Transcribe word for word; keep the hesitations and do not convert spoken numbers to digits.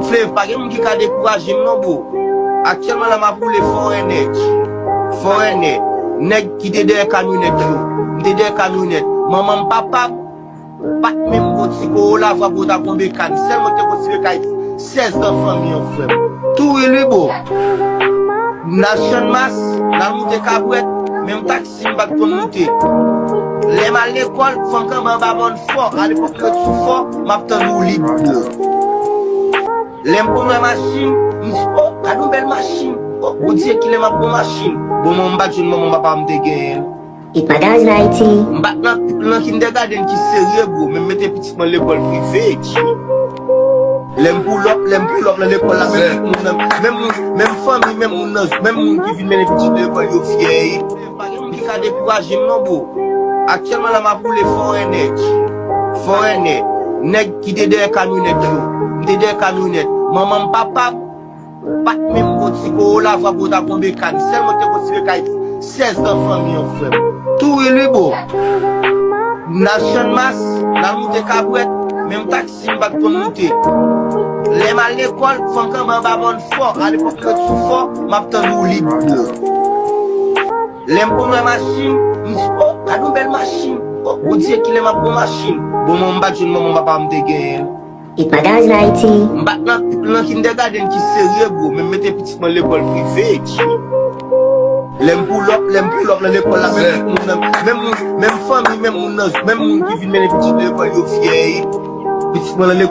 Flave, pa gen moun ki ka dekouraje m non, bro. Aktyèlman la, m ap woule fò ènèt. Fò ènèt. Nèg ki te dèyè kamyonèt yo. M te dèyè kamyonèt. Manman m, papa m, pa t menm gon ti Corolla vwa pou yo ta konbe kàn. Sèlman te gon ti bekay sèz nan fanmi an, frè m. Tou wi, wi, bro. N al Channmas, n al moute Kabwèt, menm taksi m pa t konn moute. Lè m al lekòl, fò m kanpe anba mòn fò. Alepòk mwen sou fò, m ap tann woulib, bro. Lè m konn wè machin, m di, "O, gad yon bèl machin. O, Bondye, kilè m ap gon machin?" Bon, mwen m pa t jwenn manman papa m te genyen. It Magazine Haiti. M pa t nan, nan kindergarten ki serye, bro, men m mete pitit mwen lekòl prive. Lè m pull up, lè m pull up nan lekòl la, menm moun nan, menm moun, menm fanmi, menm moun nan, menm moun ki vin mennen pitit lekòl yo fyè. Pa gen moun ki ka dekouraje m non, bro. Aktyèlman la, m ap woule fò ènèt. Fò ènèt. Nèg ki te dèyè kamyonèt yo. M te dèyè kamyonèt. Manman m, papa m, pa t menm gon ti Corolla vwa pou yo ta konbe kàn. Sèlman te gon ti bekay sèz nan fanmi an, frè m. Tou wi, wi, bro. N al Channmas, n al moute Kabwèt, menm taksi m pa t konn moute. Lè m al lekòl, fò m kanpe anba mòn fò. Alepòk mwen sou fò, m ap tann woulib, bro. Lè m konn wè machin, m di, "O, gad yon bèl machin. O, Bondye, kilè m ap gon machin?" Bon, mwen m pa t jwenn manman papa m te genyen. It Magazine Haiti. M pa t nan, nan kindergarten ki serye, bro, men m mete pitit mwen lekòl prive. Lè m pull up, lè m pull up nan lekòl la, menm moun nan, menm moun, menm fanmi, menm moun nan, menm moun ki vin mennen pitit lekòl yo fyè. Pitit mwen nan